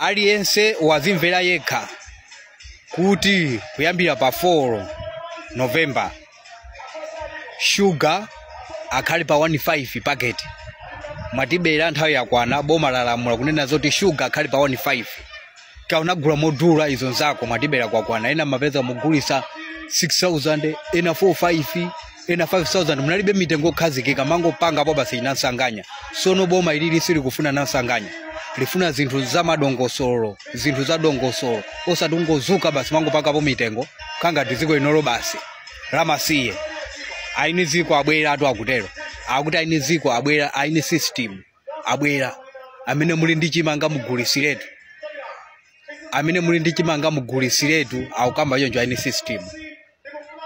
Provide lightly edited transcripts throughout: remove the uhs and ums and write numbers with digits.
Aliyense wazimvera yekha kuti kuyambira pa 4 November sugar akhale pa 15 packet. Mwatibera, nthawi yakwana. Boma lalamula kunena zoti sugar akhale pa 15. Kaunagula modula izo nzako, mwatibera, kwakwana. Ena mapeza mugulisa 6000, ena 45, ena 5000. Munalibe mitengo okhazikika, mangopangapo basi inansanganya. Sono boma ilili silikufuna nansanganya, lifuna zinthu zamadongosolo, zinthu za dongosolo, osati ungozuka basi mangopangapo mitengo kangati dziko inolo basi lamasiye. Aini ziko abwera atu, akutero, akuti aini ziko abwera, aini system abwera. Amene muli ndi chimanga mugulisiretu, amene muli ndi chimanga mugulisiretu, akukamba choncho aini system.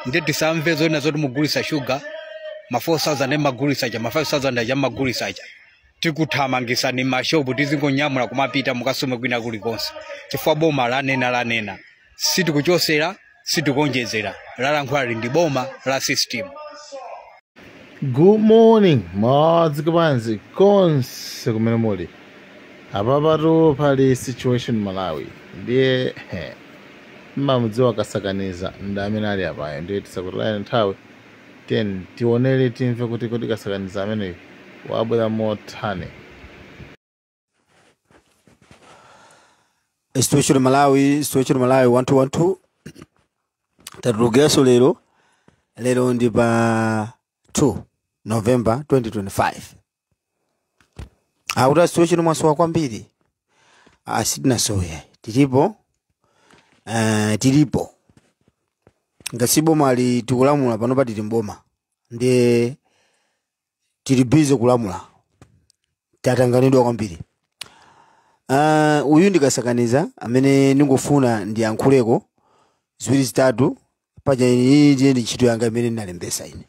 Ndiye tisamve zoona zoti mugulisa shuga ma 4000, magulisa cha ma 5000 cha magulisa cha. Tikuthamangisani mashopu, tizingonyamula kumapita mukasume kwina kulikonse, chifukwa boma lanena, lanena, sitikuchosera, sitikuonjezera. Lalankhula ndi boma la system. Good morning, madzuka bwanji konse kumene muli. Apapatu pali Situation Malawi, ndiye mmamudziwa Kasakaniza ndi amene ali apayo. Ndiye tisakutayani nthawi, tiyeni tionere, timve kuti kodi Kasakaniza ameneyo wabwera motani. Situation Malawi, Situation Malawi 1212, tatulukiranso lero. Lero ndi pa 2 November 2025. Akuti Situation, mwasowa kwambiri. Sitinasowe, tilipo, tilipo. Ngati boma ali tikulamula panopa, tili mboma, ndiye tili busy kulamula, tatanganidwa kwambiri. Uyu ndikasakaniza amene ndingofuna ndiyankhuleko ziwiri zitatu. Paja iyi ndiye ndi ntchito yanga imene ndinalembesa ine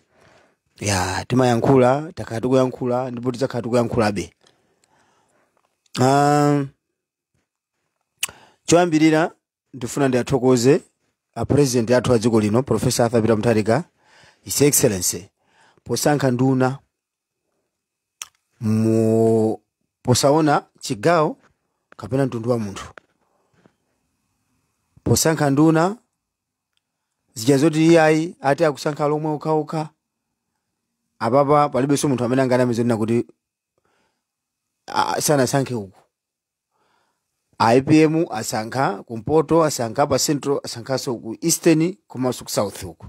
ya timayankhula, takhala tikuyankhula ndipo tidzakhala tikuyankhulabe. Choyambirira ndifuna ndiyathokoze a president athu a dziko lino, Professor Arthur Peter Mutharika, His Excellency, posankha nduna mu posaona chigawo kapena mtundu wa munthu, posankha nduna zija zoti iyayi, ati akusankha lomwe okhaokha. Apapa palibenso munthu amene anganame zonena kuti sanasankhe uku. APM asankha kumpoto, asankha pa central, asankhanso ku eastern komanso ku south uku,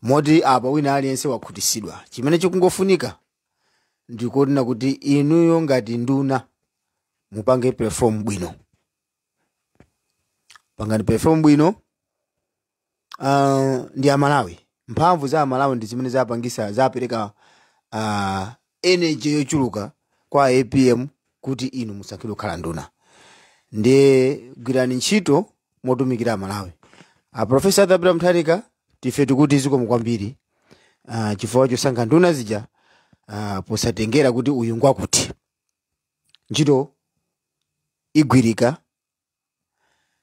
moti apa wina aliyense wakhutisidwa. Chimene chikungofunika ndikunena kuti inuyo ngati nduna mupange perform bwino, pangani perform bwino. Ndi Amalawi, mphamvu za Amalawi ndi zimene zapangisa, zapereka energy yochuluka kwa APM kuti inu musankhidwe kukhala nduna. Ndiye gwirani ntchito motumikira Amalawi. A Professor Arthur Peter Mutharika, tife tikuti zikomo kwambiri chifukwa chosankha nduna zija posatengera kuti uyu ngwakuti. Ntchito igwirika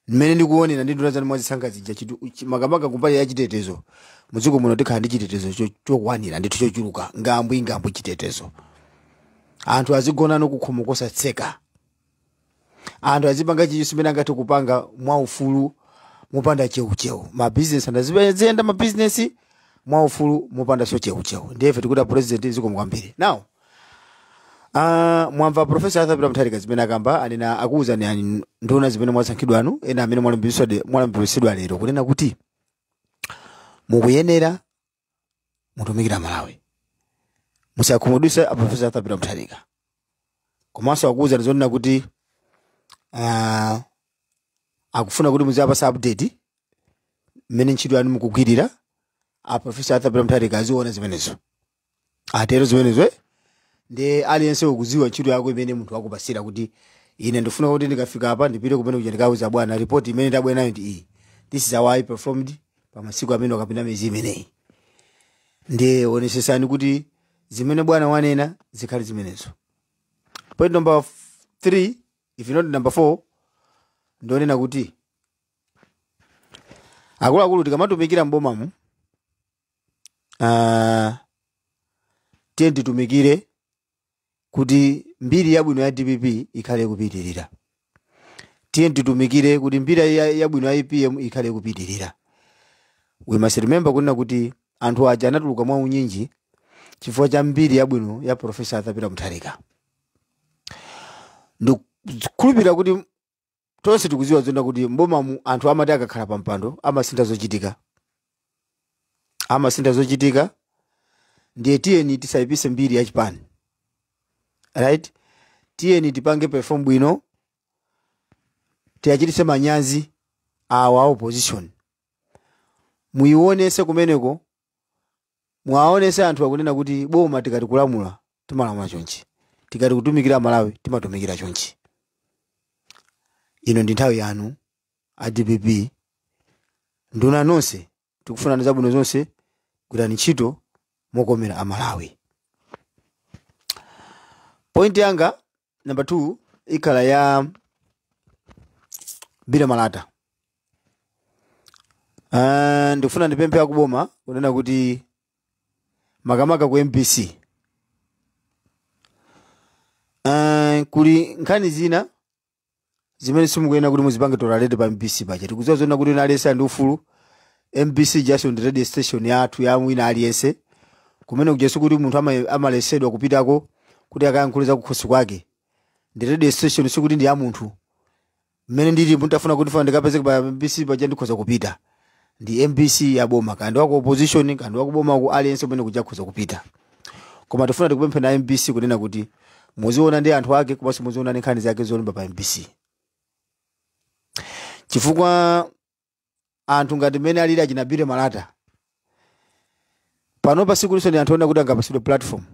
mmene ndikuonera ndi nduna zanu mwazisankha zija, makamaka kumbali ya chitetezo. Mudziko muno tikhala ndi chitetezo chokwanira ndithu, chochuluka, ngambwi ngambwi chitetezo. Anthu azigonano kukhomo kosatseka, anthu azipanga chilichonse chimene angathe kupanga mwaufulu mopanda cheucheu. Mabizinesi andaziyenda mabizinesi mwaufulu mopanda so cheucheu. Ndiye ife tikuti a president, zikomo kwambiri. Now mwamva Professor Arthur Peter Mutharika zimene akamba, anena, akuwuzani ani nduna zimene mwasankhidwa anu, ena amene mwalumbiritsidwa lero, kunena kuti mukuyenera mutumikira Malawi, musakhumudwitse a Professor Arthur Peter Mutharika. Komanso akuwuzani zonena kuti akufuna kuti muziyapasa update mmene ntchito yanu mukugwirira. A Professor Arthur Peter Mutharika aziona zimenezo, atero zimenezo, eh? Ndi aliyense ukuziwa ntchito yako imene munthu akupasira, kuti ine ndifuna kuti ndikafika apa ndipite kumene kuja, ndikauza bwana report imene ndabwera nayo ndi iyi, this is how I performed pa masiku amene kapena miyezi imeneyi. Ndiye onesesani kuti zimene bwana wanena zikhale zimenezo. Point number 3, if not number 4, ndionena kuti akuluakulu, tikamatumikira mbomamu, tiye titumikire kuti mbiri yabwino ya DPP ikhale kupitirira. Tiye titumikire kuti mbiri yabwino ya APM ikhale kupitirira. We must remember kunena kuti anthu aja anatuluka mwa unyinji chifukwa cha mbiri yabwino ya Professor Arthur Peter Mutharika. Ndikukhulupirira kuti tonse tikuziwa zonena kuti mbomamu anthu amati akakhala pa mpando amasintha zochitika, amasintha zochitika. Ndiye tiyeni tisayipise mbiri ya chipani, right? Tiyeni tipange perform bwino, tiyachitise manyazi awa opposition. Muionese kumeneko, mwaonese anthu akunena kuti boma tikati kulamula timalamula chonchi, tikati kutumikira Malawi timatumikira chonchi. Ino ndi nthawi yanu a DPP, nduna nonse, tikufunani zabwino zonse, gwirani ntchito mokomera Amalawi. Point yanga number 2 ikhala ya Billy Malata. Ndikufuna ndipemphe akuboma kunena kuti makamaka ku MBC, kuli nkhani zina zimene simukuyena kuti muzipange tolerate pa MBC paja. Tikudziwa zona kuti wina aliyense ndi ufulu. MBC just ndi radio station yathu ya wina aliyense, kumene kujesu kuti munthu amalesedwa kupitako kuti akayankhule za kukhosi kwake. Ndi radio station, sikuti ndi ya munthu. Mmene ndili mutafuna kuti funa ndikapezeke pa MBC paja ndikhoza kupita. Ndi MBC ya boma, kandi wako opposition, kandi wako boma, ku aliyense umene kuja khoza kupita. Koma tifuna tikupemphe na MBC kunena kuti muziona ndi anthu ake, komanso muziona ndi nkhani zake zolemba pa MBC, chifukwa anthu ngati mmene alili achina Billy Malata panopa sikulinso ndi anthu ona kuti angapasidwe platform.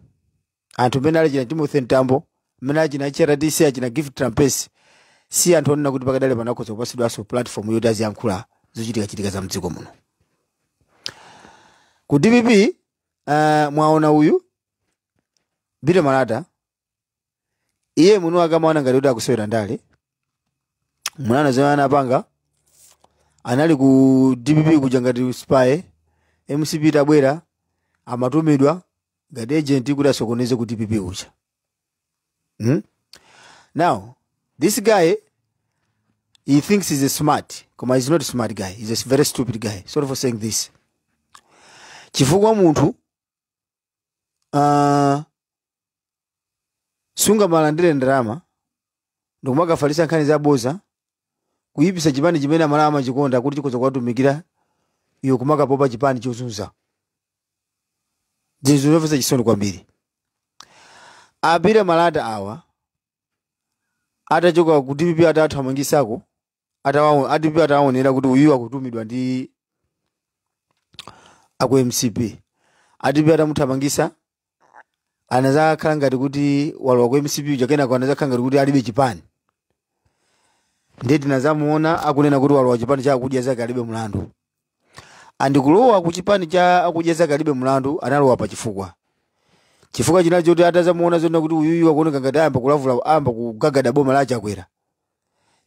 Anthu mmene ali china Timothy Mtambo, mmene ali china HRDC, achina Gift Trapence, si anthu onena kuti pakadali pano akhoza kupasidwanso platform yoti aziyankhula zochitikachitika za mdziko muno. Ku DPP, mwaona uyu Billy Malata, iye muno akamaona ngati kuti akusewera ndale. Munana zimene anapanga, anali ku DPP kuja ngati spy. MCP itabwera amatumidwa ngati agent kuti asokoneze ku DPP kuja. Now this guy, he thinks he's a smart, koma he's not a smart guy, he's a very stupid guy. Sorry for saying this. Chifukwa munthu sungamalandire ndalama ndikumakafalisa nkhani zaboza kuyipisa chipani chimene Amalawi amachikonda kuti chikhoza kuwatumikira, iwe kumakapopa chipani chozunza. Zinthu zomvetsa chisoni kwambiri. A Billy Malata awa atachoka ku DPP, atathamangisako, a DPP atawaonera kuti uyu akutumidwa ndi aku MCP, a DPP atamuthamangisa, anazakhala ngati kuti walowa ku MCP uja. Kenako anazakhala ngati kuti alibe chipani. Ndiye tinazamuona akunena kuti walowa chipani cha Akudya Zake Alibe Mlandu. Andikulowa ku chipani cha Akudya Zake Alibe Mlandu, analowa pa chifukwa, chifukwa chinali choti atazamuona zona kuti uyuyu akuoneka ngati ayamba kulavula, ayamba kugagada boma la Chakwera,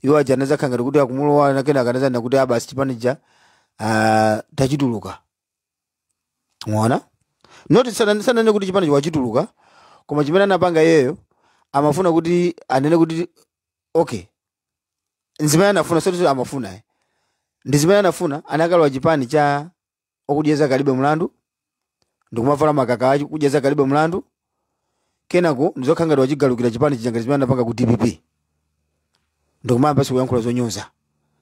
iwo aja anazakhala ngati kuti akumulowa. Kenaka anazanena kuti abasi chipani cha tachituluka. Mwaona, not sananene kuti chipani wachituluka, koma chimene anapanga iyeyo, amafuna kuti anene kuti okay, nzimene anafuna soti amafuna ndi zimene anafuna. Anakalowa chipani cha Okudya Zake Alibe Mlandu ndikumavala makaka acho Kudya Zake Alibe Mlandu. Kenako ndizokhala ngati wachigalukira chipani chija, ngati zimene anapanga ku DPP, ndikumayamba sikuyankhula zonyoza,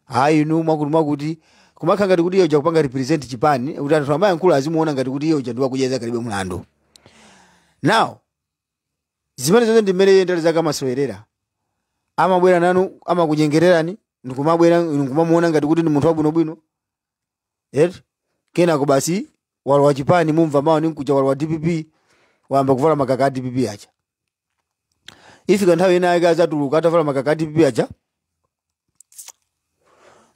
hayi inu mwakuti mwakuti, kumakhala ngati kuti iye uja kupanga represent chipani, kuti anthu amayankhula azimuona ngati kuti iye uja ndi Wakudya Zake Alibe Mlandu. Now zimene zonse ndi mmene iye ndale zake amasowerera. Amabwera nanu, amakunyengererani, ndikumabwera ndikumamuona ngati kuti ndi munthu wabwinobwino eti. Kenako basi walowa chipani, mumva mawa ninkuja walowa DPP, wayamba kuvala makaka a DPP aja. Ifika nthawi ina yake azatuluka atavala makaka a DPP aja,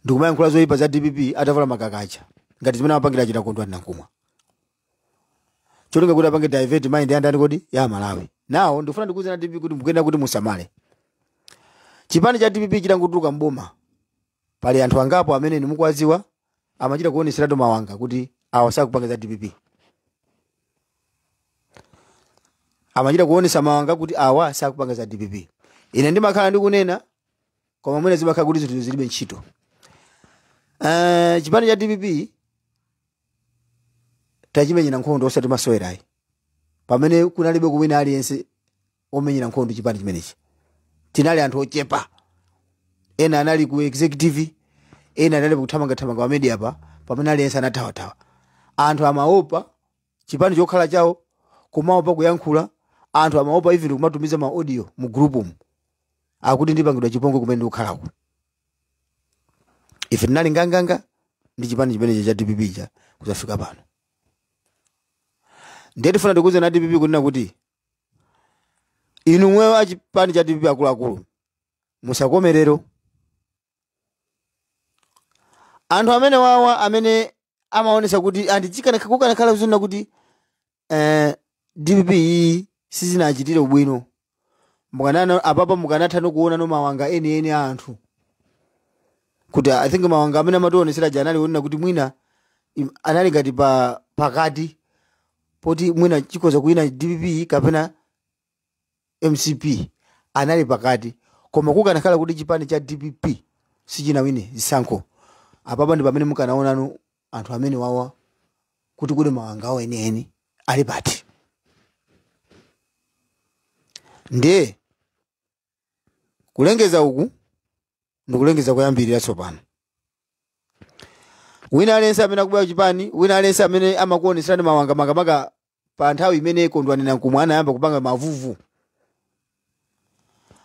ndikumayankhula zoyipa za DPP atavala makaka aja, ngati zimene amapangira achita Kondwani Nankhumwa, cholinga kuti apange divert mind ya ndani kodi? Ya Malawi. Now ndikufuna ndikuwuzeni DPP kuti mukuyenda kuti musamale. Chipani cha DPP chitangotuluka mboma, pali anthu angapo amene nimukwaziwa amachita kuoneseratu mawanga kuti awa sakupanga za DPP. Amachita kuonesa mawanga kuti awa sakupanga za DPP. Ine ndimakhala ndikunena Koma mwina zimakhala kuti zinthu zilibe ntchito. Chipani cha DPP tachimenyera nkhondo osati masewerayi, pamene kunalibe kuwina aliyense omenyera nkhondo chipani chimenechi. Tinali anthu ochepa, ena anali ku executive, ena anali kuthamangathamanga pa media pa, pamene aliyense anathawathawa. Anthu amaopa chipani chokhala chawo, kumaopa kuyankhula. Anthu amaopa even kumatumiza ma audio mu group umu, akuti ndipangidwa chipongwe kumene ndikukhalako. Ife tinali nganganga ndi chipani chimenechi cha DPP cha kuzafika pano. Ndiye tifuna tikuze na DPP kunena kuti inu mwewe a chipani cha DPP akuluakulu, musakomerero anthu amene wawa amene amaonesa kuti kukanakhala zina kuti DPP iyi sizinachitire ubwino, mukanana apapa mukanatha nokuona no mawanga enieni a anthu, kuti I think mawanga amene amationesera aja anali onena kuti mwina anali ngati pa pakati poti mwina chikoza kuwina DPP kapena MCP, anali pakati. Koma kukanakhala kuti chipani cha DPP sichinawine zisankho, apapa ndi pamene mukanaonano anthu amene wawa kuti kuli mawanga awo enieni ali pati. Ndiye kulengeza uku ndikulengeza kuyambirira tsopano. Wina aliyense amene akubwera chipani, wina aliyense amene amakuoneserani mawanga makamaka pa nthawi imene Kondwani Nankhumwa anayamba kupanga mavuvu,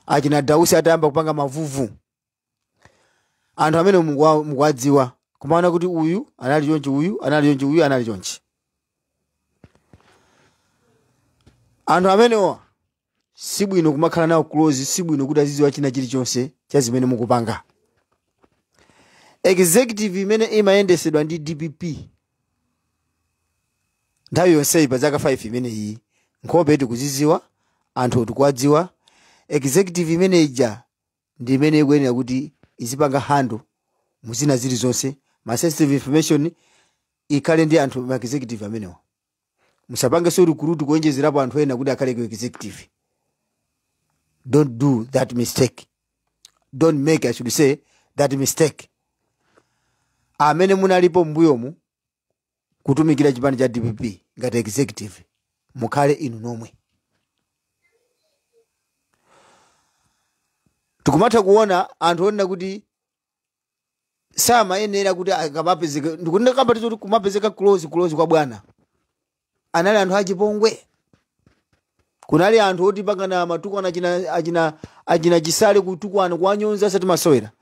achina Dausi atayamba kupanga mavuvu, anthu amene mukuwadziwa, kumaona kuti uyu anali chonchi, uyu anali chonchi, uyu anali chonchi. Anthu amenewa sibwino kumakhala nawo close, sibwino kuti azidziwa china chilichonse cha zimene mukupanga. Executive imene imayendesedwa ndi DPP nthawi yonseyi pa zaka 5 imene iyi, nkhope tikuzidziwa, anthu tikuwadziwa. Executive imene ija ndi imene ikuyenera kuti izipanga handle muzina zilizonse, ma sensitive information ikhale ndi anthu ma executive amenewa. Musapange so recruit kuonjezerapo anthu ena kuti akhale ku executive. Don't do that mistake. Don't make, I should say, that mistake. Amene munalipo m'mbuyomu kutumikira chipani cha DPP ngati executive, mukhale inu nomwe. Tikumatha kuona anthu onena kuti samayenera kuti akamapezeka, ndikunena kamba kuti kumapezeka close close kwa bwana. Anali anthu achipongwe. Kunali anthu oti pangana matukwana achina chisale kutukwana kuwanyonza asati masewera.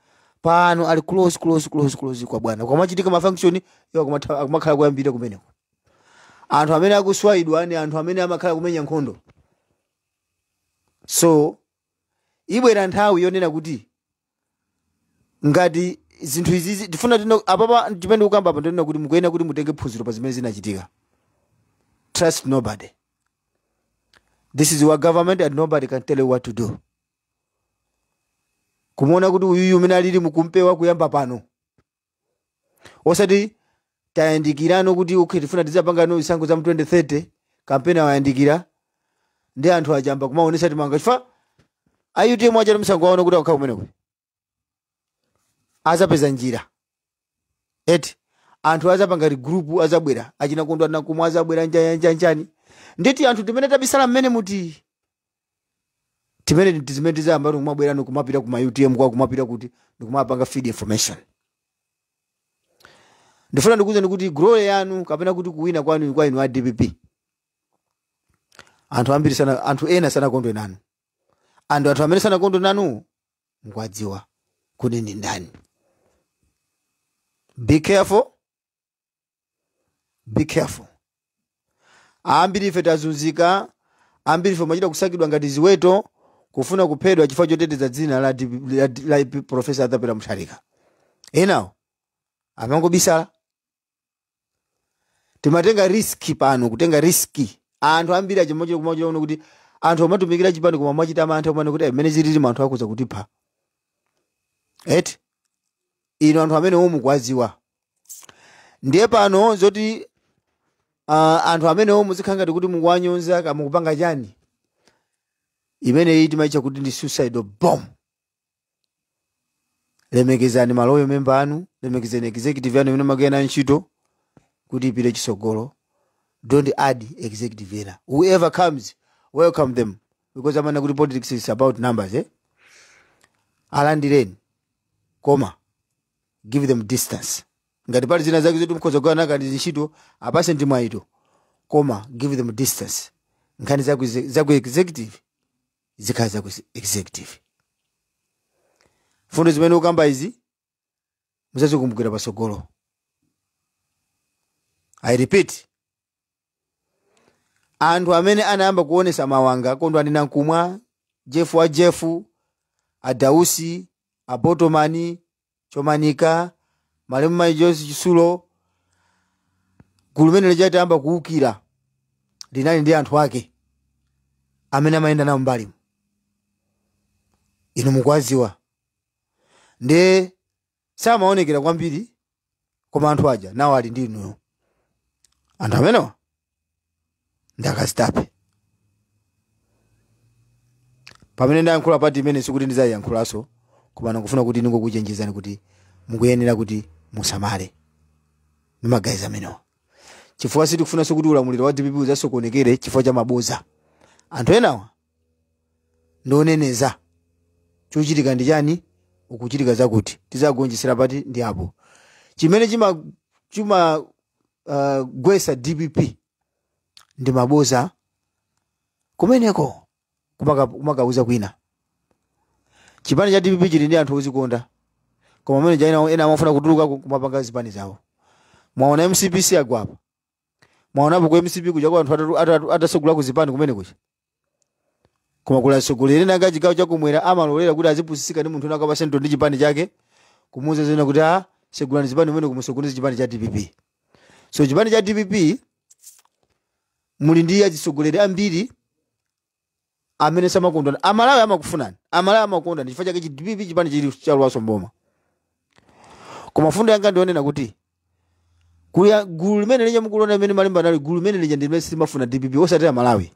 Pano ali close close close close kwa bwana. Kumachitika ma function iwo akumakhala kuyambira kumeneko. Anthu amene akuswayidwa ni anthu amene amakhala kumenya nkhondo. So ibwera nthawi yonena kuti ngati zinthu izi tifuna tino apapa chimene ndikukamba apa ndinena kuti mukuyenera kuti mutenge phunziro pa zimene zinachitika. Trust nobody. This is your government and nobody can tell you what to do. Kumuona kuti uyuyu umene alili mukumpewa kuyamba pano. Osati tayandikirano kuti okay tifuna tizapanga no zisankho za mu 2030, kampeni awayandikira ndi anthu achamba kumaonesa timanga chifukwa a UTM achati msango waona kuti akukhala kumeneko. Azapeza njira. Eti anthu azapanga group azabwera achina Kondwani Nankhumwa azabwera njani. Nditi anthu timene tabisala mmene muti timene tizimene tizayamba kumabwera no kumapita kuma UTM kwa kumapita kuti ndikumapanga feed information. Ndifuna ndikuwuzeni kuti glory yanu kapena kuti kuwina kwanu kwa inu a DPP. Anthu ambiri sana, anthu ena sanakondwe nanu. Anthu amene sanakondwe nanu mukwadziwa kuti ndi ndani. Be careful. Be careful. Ambiri ife tazunzika, ambiri ife machita kusakidwa ngati ziweto, kufuna kuphedwa chifukwa choteteza dzina la DPP, la Professor Arthur Peter Mutharika. Enawo amangobisala. Timatenga risk pano, kutenga risk. Anthu ambiri achimochera kumaochera kuno kuti anthu amatumikira chipani koma mwachita mantha kumene kuti mmene zilili anthu akuza kutipha. Eti ino anthu amene omwe mukwaziwa. Ndiye pano zoti anthu amene omwe muzikhala ngati kuti mukuwanyonza kama mukupanga chani. Imene iyi timaitcha kuti ndi suicide bomb. Lemekezani ma loyal member anu, lemekezani executive yanu imene mumagwira ntchito kuti ipite chisogolo. Don't add executive ena. Whoever comes, welcome them, because amana kuti politics is about numbers, eh? Alandireni, koma give them distance. Ngati pali zina zake zoti mukhoza kugwana kandi ntchito, apase ndi mwayito, koma give them distance. Nkhani zaku executive zikhala zaku executive. Fundo zimene ukamba izi muzazikumbukira pasogolo. I repeat, anthu amene anayamba kuonesa mawanga, Kondwani Nankhumwa, Jeff wa Jeff, Adausi, Abotomani Chomanika, malemu Mayi Joyce Chisulo, gulu limene lijatayamba kuwukira linali ndi anthu ake amene amayenda nawo mbalimu, inu mukwaziwa, ndi samaonekera kwambiri, koma anthu aja nawo ali ndi inuyo. Anthu amenewa ndi akazitape. Pamene ndayankhula pati imene sikuti ndizayiyankhulanso, koma ndikufuna kuti ndingokuchenjezani kuti mukuyenera kuti musamale ndi magazi amenewa, chifukwa sitikufunanso kuti ulamuliro wa DPP uzasokonekere chifukwa cha maboza. Anthu enawa ndioneneza chochitika ndi chani, ukuchitika zakuti tizagonjesera pati ndi apo. Chimene chima gwesa DPP ndi maboza kumeneko kumakauza kwina. Chipani cha DPP chili ndi anthu ozikonda, koma amene jaina ena amafuna kutuluka kumapanga zipani zawo. Mwaona MCP si agwapa, mwaonapo ku MCP kuja kwa anthu atasogula ku zipani kumene kuja, koma kula atsogoleri ena chigawo chakumwera amalolera kuti azipusisika ndi munthu unakapa sento ndi chipani chake, kumuuza zina kuti a segulani zipani kumene kumusokoneza chipani cha DPP. So chipani cha DPP muli ndi atsogoleri ambiri amene samakondana. Amalawi amakufunani, Amalawi amakondana, chifukwa chake chi DPP chipani chili chalwaso mboma. Koma fundo yanga ndionena kuti kuya gulu limene lija mukulona limene malimba nali gulu limene lija ndi limene silimafuna DPP, osati Amalawi.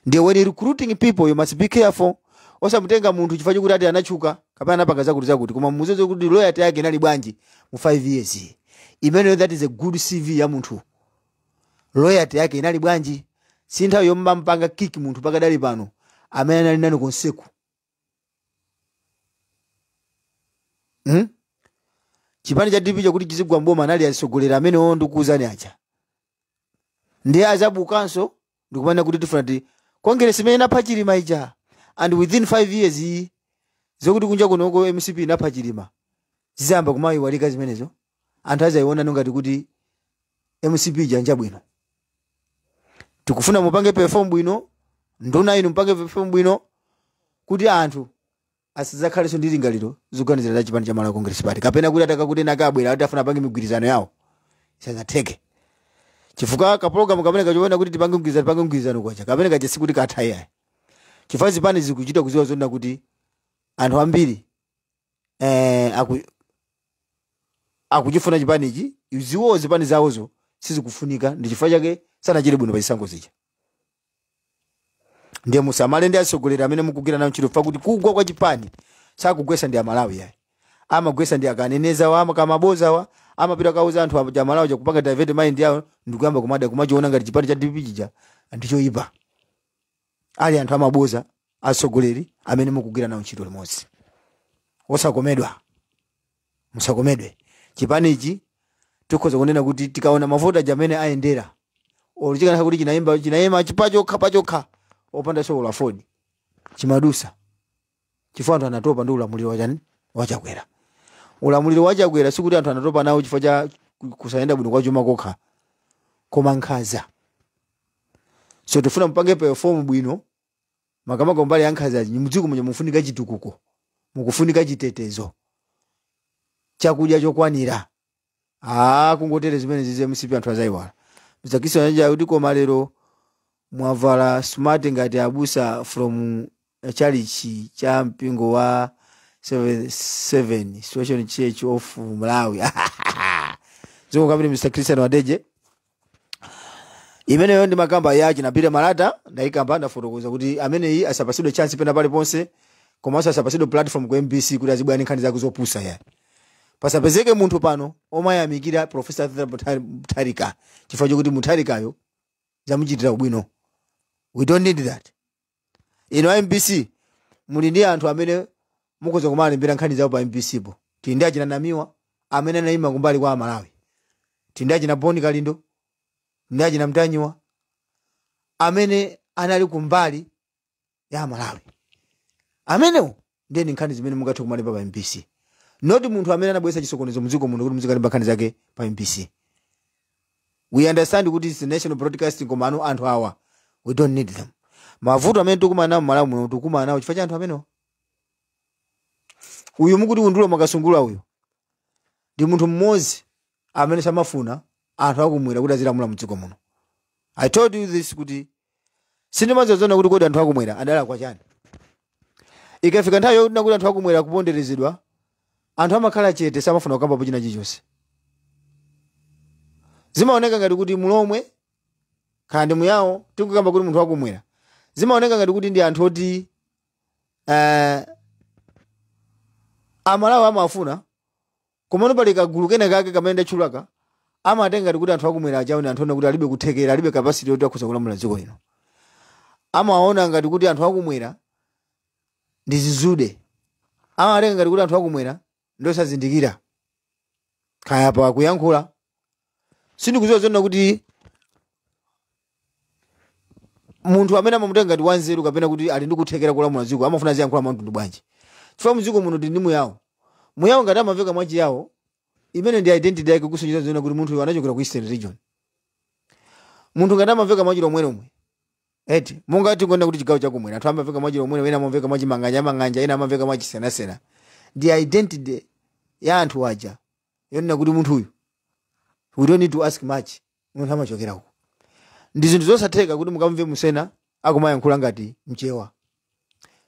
Ndiye when recruiting people you must be careful. Osamutenga munthu chifukwa chokuti ati anachuka kapena anapanga zakuti zakuti, koma muzezo kuti loyalty yake inali bwanji mu 5 years imeneyo. That is a good CV ya munthu. Loyalty yake inali bwanji? Si nthawi yomampanga kick munthu pakadali pano amene anali nani konseku. Chipani cha DPP chakuti chizigwa mboma anali atsogoleri amenewo ndikuwuzani aja, ndiye azabukanso ndikumanena kuti tifuna ti Congress imene inapha Chilima ija, and within 5 years iyi zokuti kunja kunoko MCP inapha Chilima zizayamba kumayiwalika zimenezo. Anthu azayiona ngati kuti MCP ija njabwino. Tikufuna mupange perform bwino, nduna inu mupange perform bwino kuti anthu asizakhalenso ndi lingaliro zoganizira za chipani cha Malawi Congress Party, kapena kuti atakakuti nakabwera kuti afuna apange migwirizano yawo isazatheke, chifukwa ka program kamene kachoona kuti tipange mgwirizano, tipange mgwirizano kwacha kamene kacha sikuti katha iyayi, chifukwa zipani zikuchita kuziwa zonena kuti anthu ambiri akuchifuna chipani ichi, iziwo zipani zawozo sizikufunika, ndi chifukwa chake sanachite bwino pa chisankho zija. Ndiye musamale ndi atsogoleri amene mukugwira nawo ntchito, kuti kugwa kwa chipani sakugwesa ndi Amalawi yayi, amagwesa ndi akaneneza wa kamaboza wa amapita kauza anthu a Malawi kupanga divert mind yawo ndikuyamba kumada kumachiona ngati chipani cha DPP chija ndichoyipa. Ali anthu amaboza atsogoleri amene mukugwira nawo ntchito limodzi. Osakomedwa, musakomedwe. Chipani ichi tikhoza kunena kuti tikaona mavoti aja amene ayendera, olo chikanakhala kuti chinayimba chinayima pachokha pachokha opanda solo AFORD chimadusa, chifukwa anthu anatopa ndi ulamuliro wachani wachakwera. Ulamuliro wachakwera sikuti anthu anatopa nawo chifukwa cha kusayenda bwino kwa chuma kokha, koma nkhanza. So tifuna mupange perform bwino makamaka mbali ya nkhanzazi. Mudziko muja mufunika chitukuko, mukufunika chitetezo, chakudya chokwanira. Kungotere zimene zize MCP anthu azayiwala. Mzakisa anja kuti koma lero mwavala smart ngati abusa from chalichi cha mpingo wa 77 Situation Church of Malawi. Ziko kabili Mr. Christian Wadeje. Imeneyo ndi makamba ya chinapita malata ndayikamba ndafotokoza kuti ameneyi asapasidwe chance pena paliponse. Komanso asapasidwe platform ku MBC kuti azibwera ndi nkhani zake zopusa ya. Pasapezeke munthu pano omayamikira Professor Arthur Mutharika chifukwa chokuti Mutharikayo zamuchitira ubwino. We don't need that. Ino MBC muli ndi anthu amene mukhoza kumalembera nkhani zawo pa MBC po. Tili ndi achina Namiwa amene anayima kumbali kwa Amalawi, tili ndi achina Boni Kalindo ndi achina Mtanyiwa amene anali kumbali ya Amalawi. Amenewo ndiye ni nkhani zimene mungathe kumalemba pa MBC, not munthu amene anabweretsa chisokonezo mdziko muno kuti muzikalemba nkhani zake pa MBC. We understand kuti it's national broadcasting, koma anu anthu awa, we don't need them. Mavuto amene tikumana nawo Malawi muno, tikumana nawo chifukwa cha anthu amenewo. Uyu mukuti Undule Mwakasungula, uyu ndi munthu mmodzi amene samafuna anthu akumwera kuti azilamula mdziko muno. I told you this kuti sindimazodziona kuti kodi anthu akumwera adalakwa chani. Ikafika nthawi yokuti kuti anthu akumwera kuponderezedwa, anthu amakhala chete, samafuna kukambapo china chilichonse. Zimaoneka ngati kuti Mulomwe kandi Muyawo, tikukamba kuti munthu wakumwera, zimaoneka ngati kuti ndi anthu oti Amalawi amafuna. Komano pali kagulu kena kake kamene ndatchulaka, amatenga ngati kuti anthu akumwera achawo ndi anthu ona kuti alibe kuthekera, alibe capacity yoti akhoza kulamula dziko lino. Amaona ngati kuti anthu akumwera ndi zizude, amatenga ngati kuti anthu akumwera ndosazindikira kaya pa kuyankhula. Sindikudziwa zona kuti munthu amene amamutenga ngati wanzeru kapena kuti ali ndi kuthekera kulamula dziko amafuna aziyankhula mwamtundu bwanji, chifukwa mdziko muno tili ndi Muyawo. Muyawo ngati amamveka mwachiyawo, imene ndi identity yake, kusonyeza zona kuti munthu uyu anachokera ku Eastern Region. Munthu ngati amamveka mwachilomweromwe eti, monga tikuona kuti chigawo chakumwera anthu amamveka mwachilomweromwe, ena amamveka mwachimanganja manganja, ena amamveka mwachisenasena, ndi identity ya anthu aja yonena kuti munthu uyu, we don't need to ask much, munthu amachokera uko. Ndi zinthu zosatheka kuti mukamve Musena akumayankhula ngati Mchewa.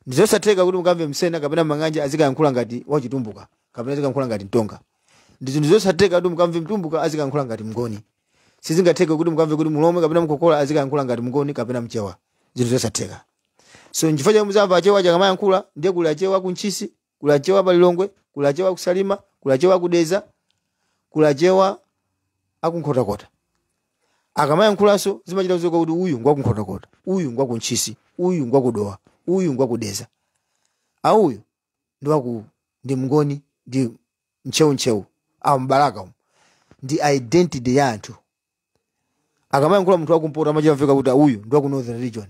Ndi zosatheka kuti mukamve Msena kapena Manganja azikayankhula ngati Wachitumbuka kapena azikayankhula ngati Mtonga. Ndi zinthu zosatheka kuti mukamve Mtumbuka azikayankhula ngati Mngoni. Sizingatheke kuti mukamve kuti Mulomwe kapena Mkokola azikayankhula ngati Mngoni kapena Mchewa. Zinthu zosatheka. So nchifukwa chake muzamva Achewa akamayankhula, ndiye kuli Achewa ku Ntchisi, kuli Achewa Palilongwe, kuli Achewa kusalima, kuli Achewa kudeza, kuli Achewa akunkhotakota. Akamayankhulanso zimachita kuzoka kuti uyu ngwakunkhotakota, uyu ngwakuntchisi, uyu ngwakudowa, uyu ngwakudeza, auyu ndi waku ndi Mngoni, ndi Mcheuntcheu awu Mbalaka umu. Ndi identity ya anthu. Akamayankhula munthu wakumpoto amachita mveka kuti uyu ndi waku Northern Region.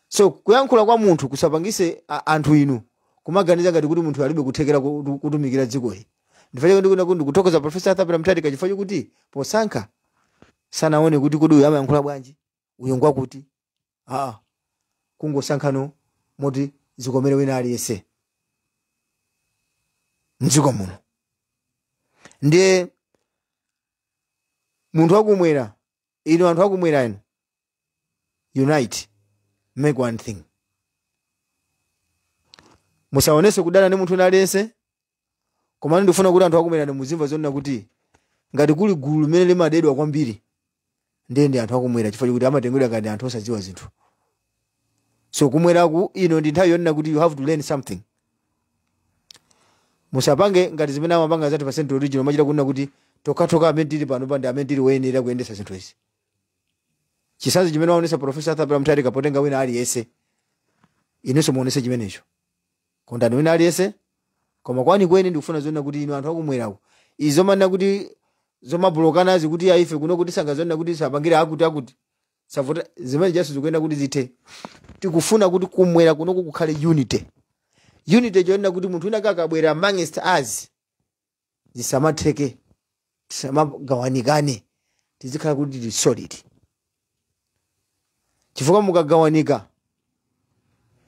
So kuyankhula kwa munthu kusapangise anthu inu kumaganiza ngati kuti munthu alibe kuthekera kutumikira dzikoli. Ndifanye ndikuona kuti ndikuthokoza Professor Arthur Peter Mutharika chifukwa chokuti posankha sanaone kuti kodi uyu amayankhula bwanji, uyu ngwakuti. Aa, kungosankhano moti zikomere wina aliyense mdziko muno. Ndiye munthu wakumwera, inu anthu akumwera inu, unite, make one thing. Musaonese kudana ndi munthu wina aliyense. Komano ndifuna kuti anthu akumwera muzimva zonena kuti ngati kuli gulu limene limadedwa kwambiri, ndiye ndi anthu akumwera, chifukwa chokuti amatengedwa ngati anthu osadziwa zinthu. So kumweraku ino ndi nthawi yonena kuti you have to learn something. Musapange ngati zimene amapanga zati pa Central Region, amachita kunena kuti tokatoka amene tili pano pa ndi amene tili woyenera kuyendetsa zinthu izi. Chitsanzo chimene waonesa Professor Arthur Peter Mutharika potenga wina aliyense, inunso muonese chimenecho. Kondani wina aliyense. Koma kwenikweni ndikufuna zonena kuti inu anthu akumwerako, izi zomanena kuti zomabulokanazi kuti aife kuno kuti sangazonena kuti sapangire akuti akuti savota, zimene jaso zikuyenda kuti zithe. Tikufuna kuti kumwera kunoku kukhale unity, unity chonena kuti munthu wina akabwera amongst us zisamatheke, tisamagawanikane, tizikhala kuti tili solid. Chifukwa mukagawanika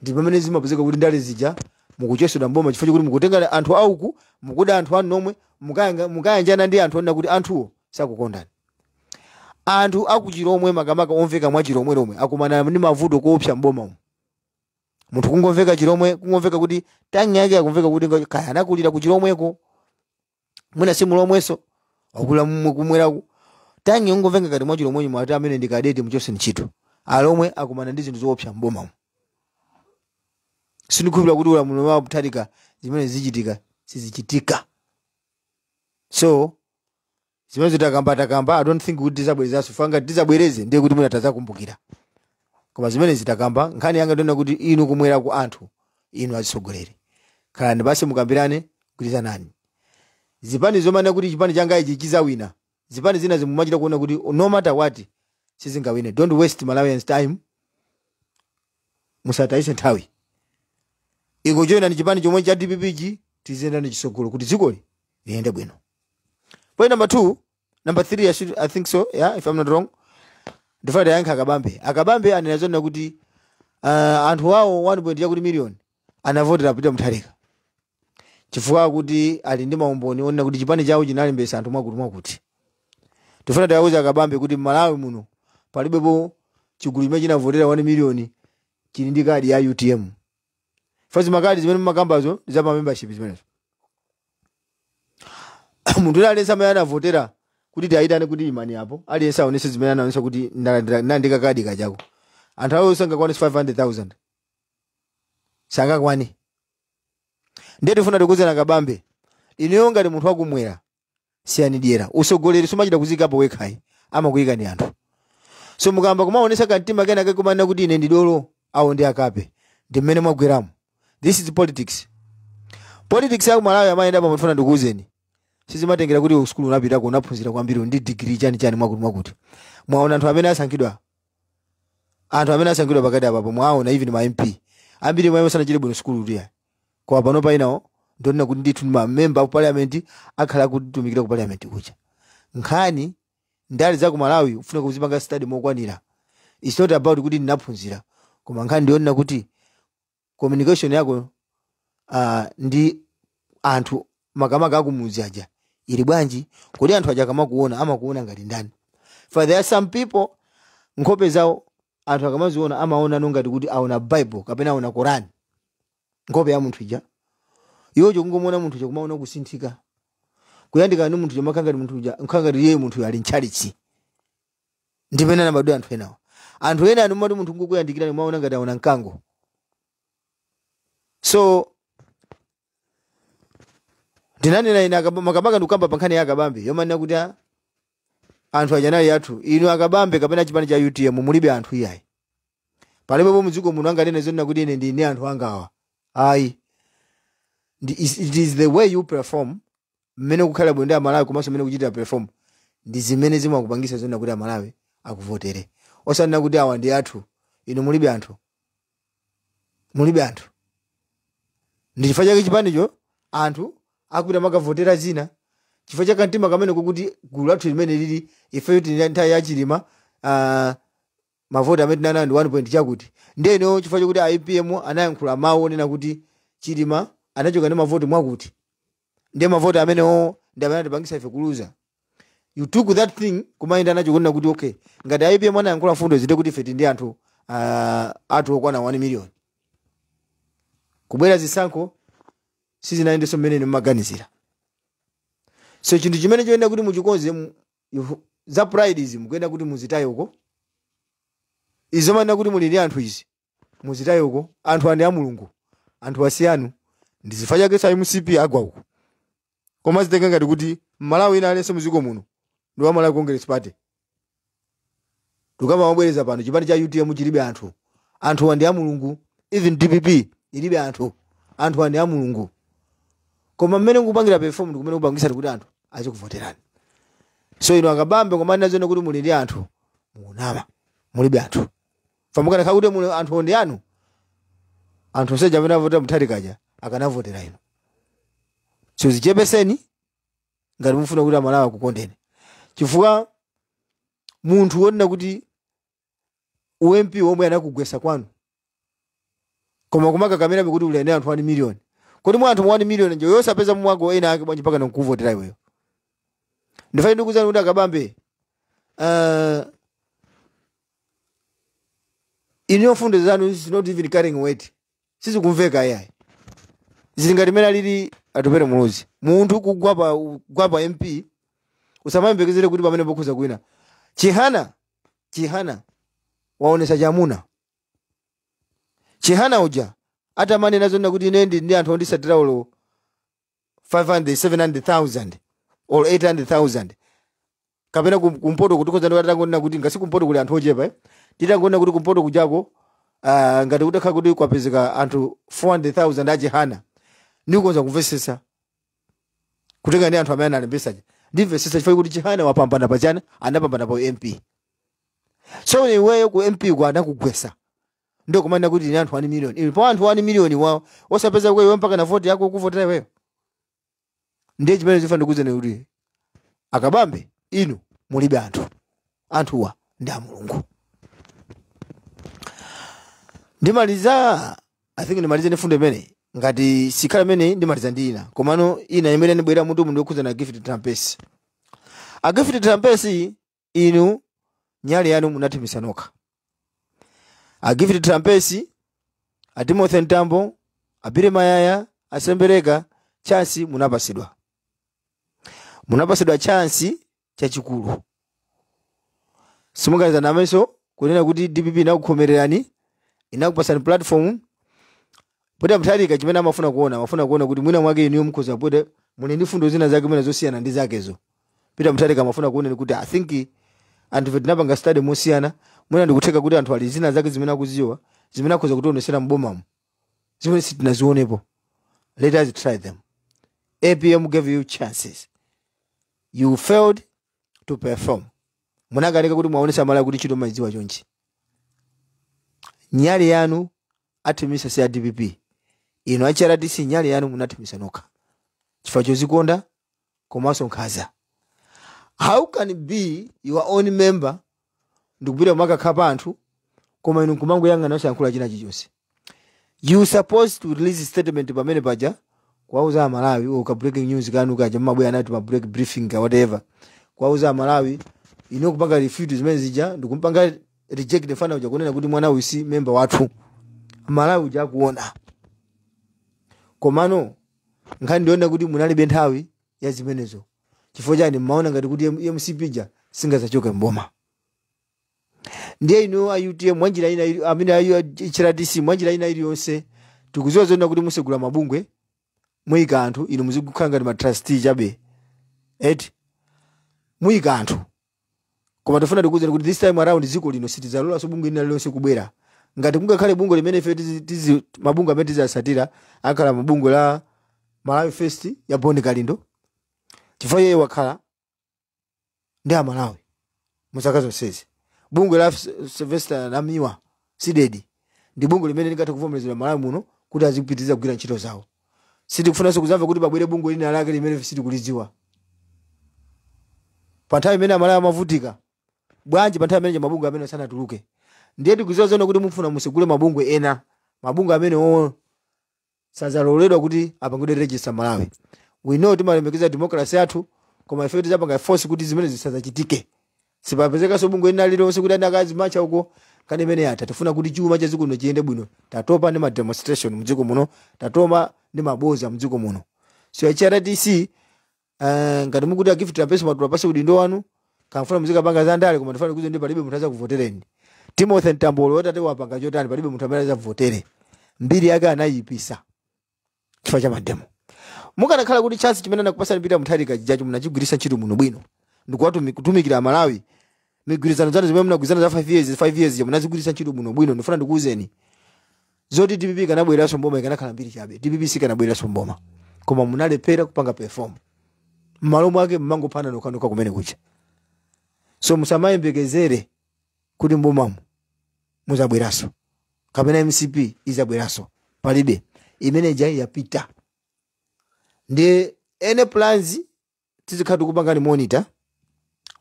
ndi pamene zimapezeka kuti ndale zija mukuchosedwa mboma, chifukwa chokuti mukutenga anthu auku, mukuda anthu anu nomwe, mukayanjana ndi anthu onena kuti anthuwo sakukondani. Anthu akuchilomwe, makamaka omveka mwa Chilomwe lomwe, akumana ndi mavuto koopsa mboma umu. Munthu kungomveka Chilomwe, kungomveka kuti tongue yake akumveka kuti kaya anakulira ku Chilomweko, mwina si Mulomweso, akula kumweraku, tongue ungomveka ngati mwa Chilomwenyo, mwati amene ndi cadet, muchose ntchito. Alomwe akumana ndi zinthu zoopsa mboma umu. Sindikhulupirira kuti ulamuliro wa Mutharika zimene zichitika sizichitika. So zimene takamba takamba, I don't think kuti tizabwerezanso. Fanga tizabwereze ndiye kuti mwina tazakumbukira, koma zimene zitakamba, nkhani yanga ndiona kuti inu kumwera ku anthu, inu atsogoleri, khalani basi, mukambirane, kugwirizanani. Zipani zomana kuti chipani changa ichi chizawina, zipani zina zimumachita kuona kuti no matter what sizingawine. Don't waste Malawians' time, musatayise nthawi. Ingojoyina ni chipani chomwe cha DPP chi, tiziyenda ni chisogolo kuti dzikoli liyende bwino. Point number two, number three, I think so, yeah, if I'm not wrong. Ndifuna yankha Akabambe. Akabambe anena zona kuti anthu awo 1 point yakuti million anavotera Peter Mutharika chifukwa kuti ali ndi maumboni onena kuti chipani chawo chinalembesa anthu mwakuti mwakuti. Tifuna tiyawuza Akabambe kuti Malawi muno palibepo chigulu chimene chinavotera 1 million chili ndi kadi ya UTM. Fazi makadi zimene mumakambazo ndi za ma membership zimenezo. Munthu uli aliyense amene anavotera kuti tiyayitane kuti imani apo, aliyense aonese zimene anaonesa kuti ndandika kadi kachako. Anthu awo sangakwane 500,000, sangakwane. Ndiye tifuna tikuzana Akabambe, inuyo ngati munthu wakumwera, siyani dyera. Usogoleri sumachita kuzikapo wekhayi, amakuyika ndi anthu. So mukamba kumaonesa kamtima kena kakumanena kuti ine ndi dolo, awo ndi akape, ndi mmene mwagweramo. This is politics. Politics ya Malawi amayenda pa, mufuna ndikuwuzeni, sizimatengera kuti sukulu unapitako, unaphunzira kwambiri, ndi degree chani chani, mwakuti mwakuti. Mwaona anthu amene asankhidwa, anthu amene asankhidwa pakati apapo, mwaona even ma MP ambiri mwayo sanachite bwino sukulu tiya, koma pano painawo ndionena kuti ndithu ma member of parliament akhala akutumikira ku parliament kuja. Nkhani ndale za ku Malawi ufuna kuzipanga study mokwanira. It's not about kuti ndinaphunzira, koma nkhani ndionena kuti communication yako ndi anthu, makamaka akumuzi aja, ili bwanji? Kodi anthu aja akamakuona amakuona ngati ndani? For there are some people nkhope zawo anthu akamaziona amaona no ngati kuti aona Bible kapena aona Koran. Nkhope ya munthu ija, iwo chokungomuona munthu uja kumaona kusinthika, kuyandikana ndi munthu chomakhala ngati munthu uja nkhala ngati iye munthu ali mtchalichi. Ndimene anabadwa anthu enawa. Anthu ena ani mumati munthu ngokuyandikira maona ngati aona mkango. So ndinanena ine makamaka ndikukamba pa nkhani ya Akabambe yomanena kuti anthu aja anali athu. Inu Akabambe kapena chipani cha UTM, mulibe anthu iyayi. Palibepo mudziko muno anganene zonena kuti ine ndine anthu angawa, ayi. It is the way you perform, mmene kukhala bwino ndi Amalawi komanso mmene kuchitira perform, ndi zimene zimakupangisa zonena kuti Amalawi akuvotere, osanena kuti awa ndi athu. Inu mulibe anthu, mulibe anthu. Ndi chifukwa chake chipanicho anthu akupita makavotera zina, chifukwa cha kamtima kamene kokuti gulu lathu limene lili ifeyo tili nthawi ya Chilima, mavoti amene tinanayo ndi 1 point chakuti. Ndeno chifukwa chokuti APM anayankhula mawu onena kuti Chilima anachoka ndi mavoti mwakuti, ndiye mavoti amenewo ndi amene atipangisa ife kuluza. You took that thing kumayenda nacho kunena kuti okay, ngati APM anayankhula fundo zite kuti ife tili ndi anthu athu okwana 1 million. Kubwera zisankho sizinayendenso mmene mmaganizira. So chinthu chimene choyenda kuti muchikonze za pride izi mukuyenda kuti muzitaye uko. Izo manena kuti muli ndi anthu izi muzitaye uko. Anthu andi a Mulungu, anthu asiyanu. Ndi zifukwa chake sa MCP agwa uko, koma zitenga ngati kuti Malawi ina aliyense muziko muno ndi wa Malawi Congress Party. Tukama mabwereza pano, chipani cha UTM chilibe anthu, anthu ndi a Mulungu. Even DPP ilibe anthu, anthu ndi a Mulungu. Koma mmene mukupangira perform ndi kumene kupangisa kuti anthu azikuvoterani. So inu Akabambe, koma zone kuti muli ndi anthu, mukunama, mulibe anthu. Famukana kuti muli anthu ndi anu, anthu onseja amene avotera Mutharikaja akanavotera inu. So zichepeseni ngati mufuna kuti Amalawi akukondeni, chifukwa munthu wonena kuti u MP womwe anakugwesa kwanu, koma kumakakamirabe kuti uli ene anthu 1 million, kodi mwa anthu 1 million nje yosapeza mwako ena ake bwanji mpaka nkuvotera iweyo? Ndifai ndikuzani kuti Akabambe, iniyo fundo zanu is not even carrying weight, sizikumveka iyayi. Zili ngati mene alili Atupere Muluzi. Munthu kugwapa MP, usamayembekezere kuti pamene pokhuza kwina. Chihana, Chihana waonesa chamuna. Chihana uja Atamanena zonena kuti ine ndi anthu ondisatira olo 500, 700,000 or 800,000, kapena kumpoto kutikhoza ndatangonena kuti ngasi kumpoto kuli anthu ochepa, eh? Titangonena kuti kumpoto kujako, ngati kutakhala kuti kwapezeka anthu 400,000 achihana, ndikukonza kumvesesa kutenga ndi anthu amene analembesaja, ndimvesesa chifukwa kuti Chihana wapambana pachana, anapambana pa MP. So iweyo ku MP ku anakugwesa, ndio kumanena kuti ni anthu 1 million. Ili pa anthu 1 million wawo osapeza kwa iwe mpaka na vote yako kuvotera iweyo. Ndiye chimene chifana ndikuwuzeni kuti akabambe inu mulibe anthu, anthuwa ndi a Mulungu. Ndimaliza, I think ndimalize ndi fundo imene ngati sikhala imene ndimaliza ndi ina, komano ina imene ndibwera mutu mundu yokhuza na Gift Trapence. A Gift Trapence, inu nyali yanu munathimisa nokha. A Gift Trapence, a Timothy Ntambo, a Billy Mayaya, asembereka chance munapasidwa, munapasidwa chance chachikulu. Simunganiza namenso kunena kuti DPP inakukhomererani, inakupasani platform. Poti Mutharika chimene amafuna kuona kuti mwina mwake iniyo mukhoza pote muli ndi fundo zina zake mwina zosiyana ndi zakezo. Peter Mutharika amafuna kuona kuti I think anthu ife tinapanga study mosiyana, mwina ndikutheka kuti anthu ali zina zake zimene akuziwa, zimene akhoza kutionesera mbomamo, zimene sitinazionepo. Let us try them. APM gave you chances, you failed to perform. Munakanika kuti mwaonesa mala kuti ntchito mayidziwa chonchi. Nyali yanu athimisa si a DPP. Inu a HRDC, nyali yanu munathimisa nokha chifukwa chozikonda komanso nkhaza. How can it be your own member ndikupita kumakakha anthu, koma inu nkumangoyang'ana osayankhula china chilichonse? You supposed to release statement pamene paja kuwauza Amalawi, or ka breaking news kanu kaja mumabwera nati ma break briefing ka whatever, kuwauza Amalawi ino kupanga refute zimene zija, ndikumpanga reject mfana uja, kunena kuti mwana uyu si member wathu. Malawi uja akuona. Komano nkhani ndiona kuti munalibe nthawi ya zimenezo. Chifukwa chani? Mmaona ngati kuti MCP ja singazachoke mboma. Ndiye inu a UTM mwanjira ina amene a HRDC, mwanjira ina iliyonse, tikuziwa zoona kuti musegula mabungwe, muyika anthu, inu muzikukhala ngati ma trustee chabe eti, muyika anthu. Koma tifuna tikuwuzeni kuti this time around dziko lino sitidzalolanso bungwe lina lilonse kubwera. Ngati kungakhale bungwe limene ife mabungwe amene tizasatira akhala mabungwe la Malawi First ya Boni Kalindo, chifukwa iye wakhala ndi Amalawi muzaka zonsezi. Bungwe la Sylvester Namiwa CDEDI ndi bungwe limene lingathe kuvomerezedwa Malawi muno kuti azipitiriza kugwira ntchito zawo. Sitikufunanso kuzamva kuti pabwere bungwe lina lake limene sitikulidziwa. Pa nthawi imene Amalawi amavutika bwanji, pa nthawi imene mabungwe amene sanatuluke? Ndiye tikuziwa zoona kuti mufuna musegule mabungwe ena, mabungwe amene o sazaloledwa kuti apangidwe register Malawi. We know timalemekeza democracy yathu, koma ife tizapanga force kuti zimene zisadzachitike. Sipapezekanso bungwe lina lililonse kuti ana akazimacha uko kani imene yatha. Tifuna kuti chuma cha dziko lino chiyende bwino. Tatopa ndi ma demonstration mdziko muno, tatopa ndi maboza mdziko muno. So HRDC, ngati mukuti a Gift Trapence matula pasi udindo wanu, kamfuna muzikapanga za ndale, koma ndifuna kuze ndi palibe munthu azakuvotereni. Timothy Ntambolo wotate wapanga chotani? Palibe munthu amene azakuvotere. Mbiri yake anayipisa chifukwa cha mademo. Mukanakhala kuti chance chimene anakupasani Peter Mutharika chijacho munachigwiritsa ntchito muno bwino ndikuwatumikira Amalawi, migwirizano zanu zimene munagwirizana za 5 years, 5 years munazigwiritsa ntchito muno bwino, ndifuna ndikuwuzeni zoti DPP ikanabwereranso mboma ikanakhala mbiri chabe. DPP sikanabwereranso mboma, koma munalephera kupanga perform. M'malo mwake mmangophana nokhanokha kumene kucha. So musamayembekezere kuti mbomamo muzabweranso kapena MCP izabweranso. Palibe, imene ija yapita. Ndi ene plans tizikhala tikupangani monitor.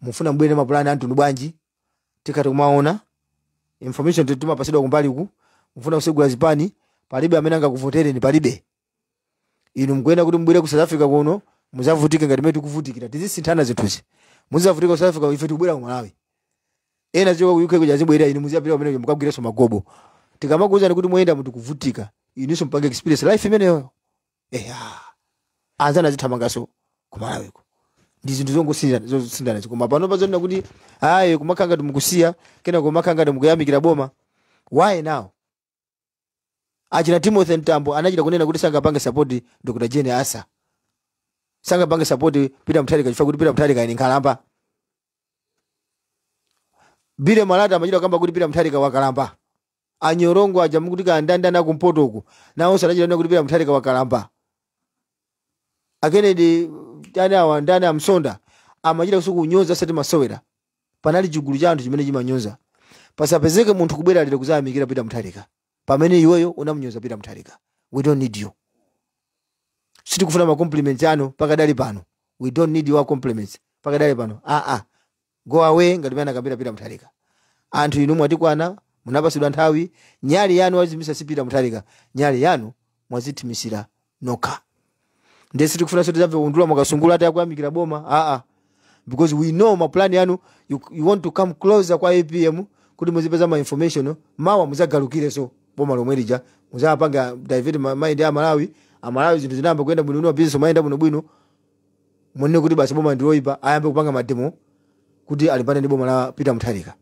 Mufuna mbwere mapulani anthu bwanji? Tikati kumaona information timapasidwa kumbali uku. Mufuna kusegula zipani, palibe amene angakuvotereni, palibe. Inu mukuyenda kuti mubwere ku South Africa kuno muzavutike ngati mmene tikuvutikira. Tizisinthana zinthuzi. Muzavutika ku South Africa, ife tikubwera ku Malawi. Ena ziko ku UK kuja zibwera, inu muzapita kumene mukagwirenso magobo. Tikamakuwuzani kuti muyenda mutikuvutika, inunso mpange experience life imeneyo. Eya, anzana azithamangaso ku Malawiko. Ndi zinthu zongosindana, zosindana. Koma pano pazonena kuti ayi, kumakhala ngati mukusiya, kena kumakhala ngati mukuyamikira boma. Why now? Achina Timothy Mtambo anachita kunena kuti sangapange support Dr. Jane Asa, sangapange support Peter Mutharika chifukwa kuti Peter Mutharika ni nkhalamba. Bile Malata amachita kamba kuti Peter Mutharika wakalamba. Anyorongo aja mukuti kandanda kumpoto uku nawonso anachita kuti Peter Mutharika wakalamba. Akenedi ndani awa ndani amsonda amachita kunyoza sati masowera. Panali chigulu cha anthu chimene chimanyoza. Pasapezeke munthu kubwera lero kuzayamikira Peter Mutharika pamene iweyo unamunyoza Peter Mutharika. We don't need you. Sitikufuna ma compliments anu pakadali pano. We don't need your compliments pakadali pano. Go away ngati mene akambira Peter Mutharika. Anthu inu mwatikwana, munapasidwa nthawi, nyali yanu wazimisa si Peter Mutharika, nyali yanu mwazithimisira nokha. Ndiye sitikufuna sote zamve undula mwakasungula ati akuyamikira boma. Because we know ma plan yanu, you want to come closer kwa APM kuti muzipeza ma information, mawa muzagalukire so boma lomwe lija muzapanga divert mind ya Malawi. Amalawi zinthu zinayamba kuyenda bwino, business mayenda bwino bwino, mwene kuti basi boma ndi loyipa, ayambe kupanga mademo kuti alipane ndi boma la Peter Mutharika.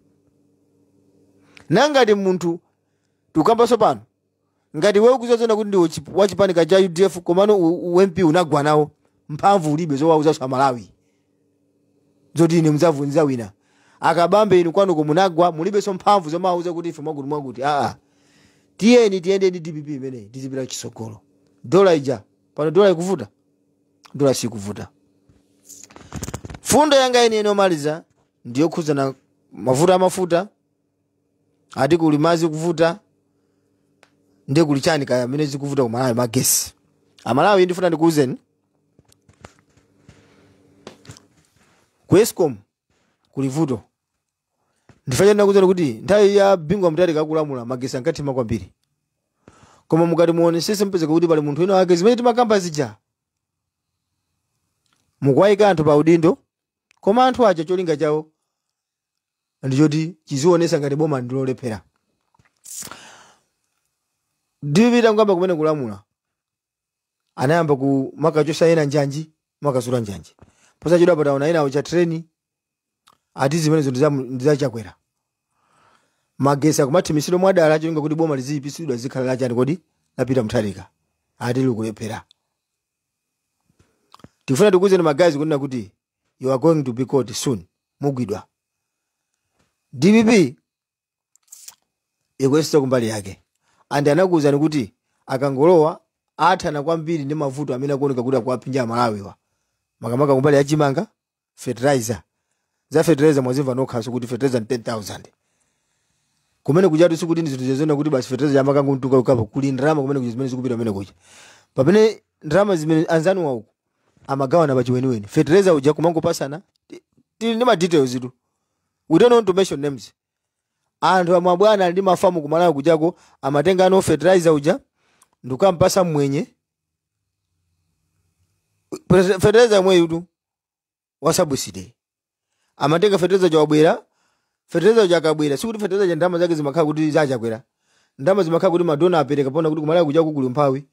Nangati munthu tukambaso pano ngati wewe ukuzazona kuti ndi wachipanika cha UDF komano UMP unagwa nawo, mphamvu ulibe zowauza Malawi zoti ine muzavunza wina. Akabambe inu kwanu komunagwa mulibe so mphamvu zomauza kuti ife mwakuti mwakuti. Tiyeni tiyende ndi DPP imene tizipita chisogolo. Dola ija pano, dola ikuvuta, dola sikuvuta. Fundo yanga ine inomaliza ndiyo khuzana mafuta amafuta ati kuli mazi kuvuta ndiye kuli chani kaya mene zikuvuta ku Malawi magesi. Amalawi ndifuna ndikuuzeni ku Escom kuli vuto. Ndifanya ndikuuzeni kuti nthawi ya Bingu Mutharika akulamula magesi ankathima kwambiri. Koma mukati muone sese mpezeka kuti pali munthu wina wake zimene timakamba zija. Mukuwayika anthu pa udindo koma anthu aja cholinga chawo ndichoti chizionesa ngati boma ndilolephera. Ndipita ngamba kumene kulamula anayamba ku makachosa ena njanji makasula njanji. Posachedwa pataona ena ucha treni ati zimene zinthu ndizachakwera. Magesi akumathimitsidwa mwadala cholinga kuti boma liziyipisidwa zikhala lachani kodi lapita Mutharika ati likulephera. Tifuna tikuuzeni magazi kunena kuti you are going to be caught soon. Mugwidwa. DPP ikuyesesa kumbali yake. And anakuuzani kuti akangolowa athana kwambiri ndi mavuto amene akuoneka kuti akuwapinja Malawiwa. Makamaka kumbali ya chimanga, fertilizer. Za fertilizer mwazimva nokhaso kuti fertilizer ndi 10,000. Kumene kujatu sikuti ndi zinthu zozona kuti basi fertilizer yamakanguntuka ukapo kuli ndalama kumene kuja zimene zikupita kumene kuja. Pamene ndalama zimene anzanu wa uku amagawana pachiweniweni. Fertilizer uja kumangopasana tili ndi ma details tu. We don't want to mention names. Anthu amabwana ndi mafamu kumalawi kujako amatenga ano fertilizer uja ndikukampasa mwenye. Fertilizer mwe yutu wasabuside. Amatenga fertilizer uja wabwera, fertilizer uja akabwera, sikuti fertilizer uja ndalama zake zimakhala kuti zachakwera. Ndalama zimakhala kuti madona apereka pona kuti kumalawi kujako kuli mphawi.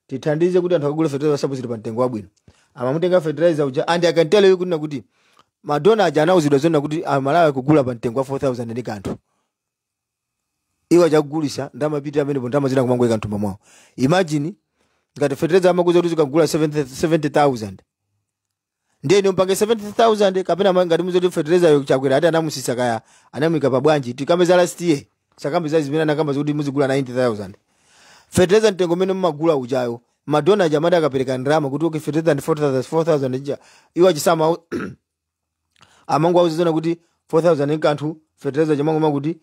Tithandize kuti anthu akagule fertilizer wasabuside pa mtengo wabwino. Amamutenga fertilizer uja and I can tell you kuti kuti madona aja anauzidwa zona kuti amalawi kugula pa mtengo wa 4000 ndi kanthu. Iwo achagulisa ndamapita amene ndalama zina kumangweka mthumba mwawo. Imagine ngati fertilizer amakuza kuti zikagula 70,000. Ndiye ni mpange 70,000 kapena ngati muzoti fertilizer yo chakwera ati anamusisa kaya anamwika pa bwanji tikambe last year. Sakambe za zimene anakamba kuti muzigula 90,000. Fertilizer mtengo mene mmagula ujayo. Madonna jamada akapereka ndalama kuti okay fertilizer ndi 4,000 ija. Iwo achisama amangu auzizona kuti 4,000 nkanthu fertilizer jamangu makuti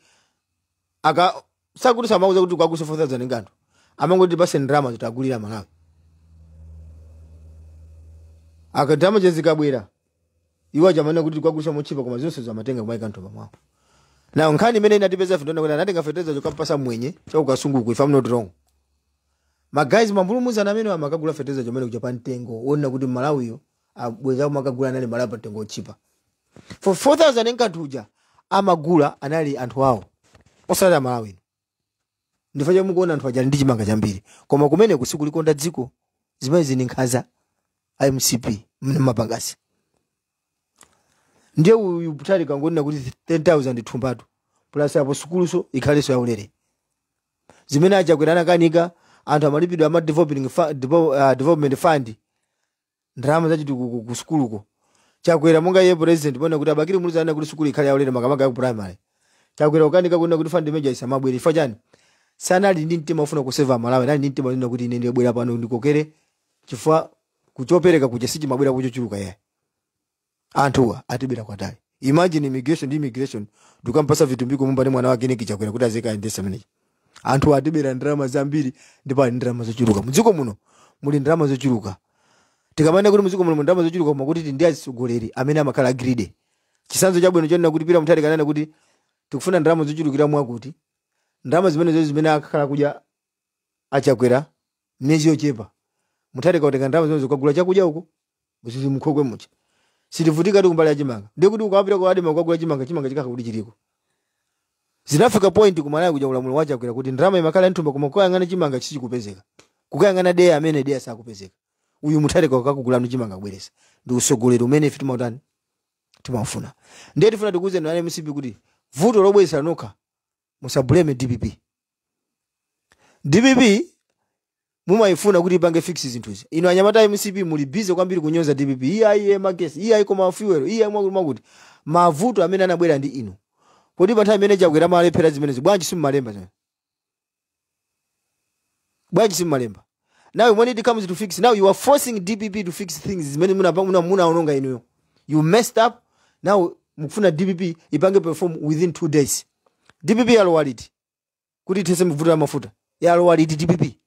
aka sakuti samauza kuti kwaguse 4,000 nkanthu. Amangu kuti basi ndalama zitagulira Malawi. Aka ndalama jezikabwera. Iwo jamana kuti kwagusa mochipa koma zonse zamatenga kumaika nthu pamwawo. Na nkhani imene inatipeza findona kuti anatenga fertilizer chokampasa mwenye chakukasunguku if I'm not wrong. Ma guys mambulumuza na amene amakagula fertilizer chomene kuja pa mtengo wona kuti Malawiyo abweza makagula nali Malawi pa mtengo ochipa. For 4,000 nkanthu uja amagula anali anthu awo osati Malawi. Ndifaje mukuona anthu aja ndi chimanga chambiri. Koma kumene kusikulikonda dziko zimene zini nkhaza IMCP mapangasi. Ndiye uyu Mutharika ngonena kuti 10,000 thumbatu plus apo sukuluso ikhaleso yaulere. Zimene aja kwerana kanika Anthu amalipidwa ama development fund, ndalama zachitukuko ku sukuluko. Chakwera monga iye president pona kuti abakiri Muluzi anena kuti sukulu ikhale yaulere, makamaka ya ku primary. Chakwera ukanika kunena kuti fund imeja isamabwere. Chifukwa chani? Sanali ndi mtima ufuna kuseva Malawi, anali ndi mtima unena kuti ine ndibwera pano ndikokere, chifukwa kuchopereka kuja sichimabwera kuchochuluka. Yayi, anthuwa atibera kwatali. Imagine immigration ndi immigration ndikumpasa Vitumbiko Mumba ndi mwana wake Nick Chakwera kuti azikayendesa manager. Anthu atibera ndalama zambiri, ndipo ali ndalama zochuluka mudziko muno. Muli ndalama zochuluka. Tikamanena kuti mudziko muno muli ndalama zochuluka, koma kuti ndi atsogoleri amene amakhala greedy. Chitsanzo chabwino chonena kuti Peter Mutharika kanena kuti tikufuna ndalama zochulukira, mwakuti ndalama zimenezo zimene akakhala kudya achakwera miyezi yochepa, Mutharika kutenga ndalama zimenezo kukagula chakudya uko zizi mkhokwe mucha. Sitivutika ti kumbali ya chimanga, ndiye kuti ukapita kwa ADMARC kukagula chimanga, chimanga chikakha kuti chiliko. Zinafika point kumalaya kuja ulamuliro wa Chakwera kuti ndalama imakhala nthumba, koma kukayang'ana chimanga chichikupezeka, kukayang'ana deya amene deya sakupezeka. Uyu Mutharika ukakugulani chimanga kubweresa. Ndi usogoleri umene ife timautani, timafuna. Ndiye tifuna tikuwuzeni na MCP kuti vuto lobwezera nokha, musablame DPP. DPP mumayifuna kuti ipange fix zinthuzi. Ino anyamata MCP muli busy kwambiri kunyoza DPP, iyayi, iye magesi, iyayi, koma fuel, iyayi, mwakuti mwakuti. Mavuto amene anabwera ndi inu. Kodi pa nthawi imene Chakwera amalephera zimenezi, bwanji simmalemba zimene? Bwanji simmalemba? Now when it comes to fix, now you are forcing DPP to fix things zimene munaononga inuyo. You messed up. Now mukufuna DPP ipange perform within 2 days. DPP yalowa liti kuti ithetse mavuto ya mafuta? Yalowa liti DPP?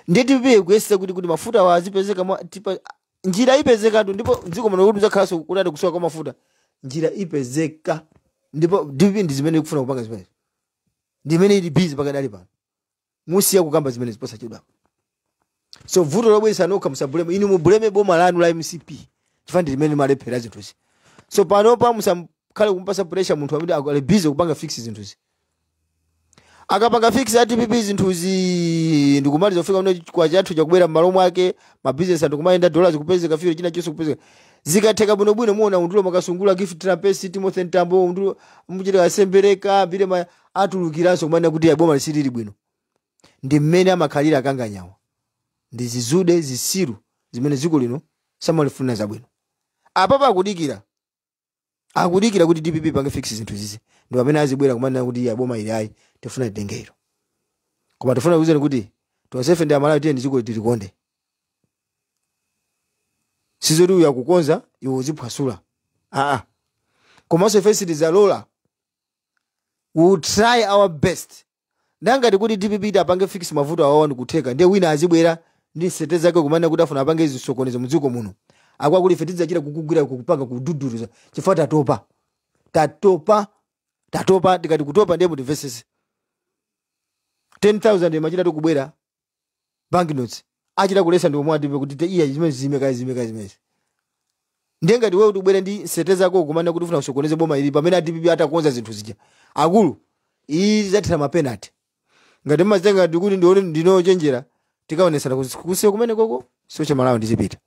Ndiye DPP kuyesesa kuti mafuta awa azipezeka mwa tipa njira ipezekatu. Ndipo mdziko muno kuti muzakhalanso kuti ati kusowa kwa mafuta, njira ipezeka. Ndipo DPP ndi zimene ikufuna kupanga zimenezi, ndi imene ili busy pakadali pano. Musiya kukamba zimenezi posachedwapa. So vuto lobweza nokha, musablame. Inu mublame boma lanu la MCP, chifukwa ndi limene malephera zinthuzi. So panopa musakhale kumpasa pressure munthu amene ali busy kupanga fix zinthuzi. Akapanga fix a DPP zinthuzi ndikumaliza kufika kuno kwa chathu chakubwera m'malo mwake, mabizinesi anthu kumayenda, dollars kupezeka, fuel china chonse kupezeka, zikatheka bwinobwino, muona undulo Makasungula, Gift Trapence, Timothy Mtambo, undulo muchita asembereka mbire ma atulukiranso kumanena kuti boma lisilili bwino. Ndi mmene amakhalira akanganyawa, ndi zizude zisiru zimene dziko lino samalifuna zabwino. Apapa akudikira kuti DPP pange fix zinthu zizi, ndi pamene azibwera kumanena kuti ya boma ili ayi, tifuna titengero. Koma tifuna kuwuzeni kuti tonsefe ndi Amalawi, tiye ndi dziko tilikonde. Sizoti uyu akukonza, iwe uziphwasula, aa. Komanso ife sitizalola. We will try our best. Ndangati kuti DPP itapange fix mavuto awawa ndikutheka, ndiye wina azibwera ndi nsete zake kumanena kuti afuna apange zisokonezo mudziko muno, akwakuti ife tidzachita kukugwira, kukupanga kududuruza, chifukwa tatopa, tatopa, tatopa. Tikati kutopa, ndiye mutimvesese. 10,000 imachita tikubwera bank notes, achita kulesa ndi omwe atipe kuti iya zimene zime kayi, zime kayi zimene. Ndiye ngati wewe utibwere ndi nsete zako kumanena kuti ufuna kusokoneze boma ili pamene a DPP atakonza zinthu zija, akulu, iyi zathira mapenalty. Ngati mmazitenga ngati kuti ndione ndinochenjera, tikaonesana kusiyo kumene koko. Socha Malawi ndizipita.